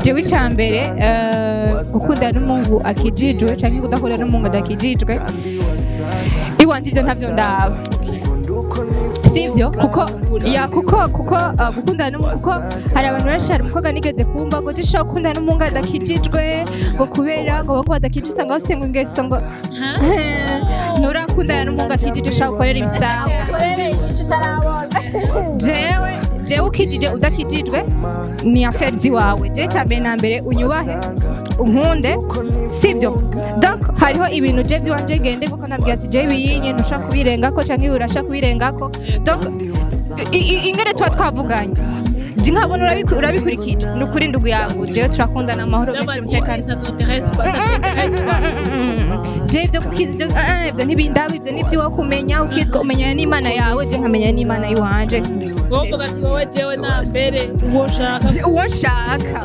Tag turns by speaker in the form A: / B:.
A: Jewe icya mbere, gukundana n'umuhungu akijijwe canke kudakundana n'umuhungu adakijijwe, iwanje ivyo ntavyo ndaba, sivyo? Kuko ya kuko gukundana n'umuhungu, kuko hari abantu benshi, hari umukobwa nigeze kumva ngo jisho gukundana n'umuhungu adakijijwe, ngo kubera ngo bako badakijijwe usanga basenga ingeso, ngo nturakundana n'umuhungu akijijwe, ushaka gukorera ibisanga.
B: Ukorere icyo utarabona.
A: Jewe ukijije, udakijijwe, ni affaire ziwawe. Jewe ca mbere na mbere unyubahe, unkunde, sivyo? Donc hariho ibintu je vyiwanje ngende kuko nabwira ati je ibiyinye ntushaka kubirengako canke ibi urashaka kubirengako. Donc ingene tuba twavuganye, je nkabona urabikurikije, ni ukuri ndugu yangu, jewe turakundana amahoro menshi, umutekano.
C: Ça t'intéresse pas, ça t'intéresse pas.
A: Je ibyo gukiza ibyo, ibyo ntibindaba, ibyo ni iby'iwawe kumenya ukizwa, umenyana n'Imana yawe, je nkamenya n'Imana yiwanje.
C: Wowe uvuga ati wowe jewe na mbere uwo nshaka.
A: Uwo nshaka.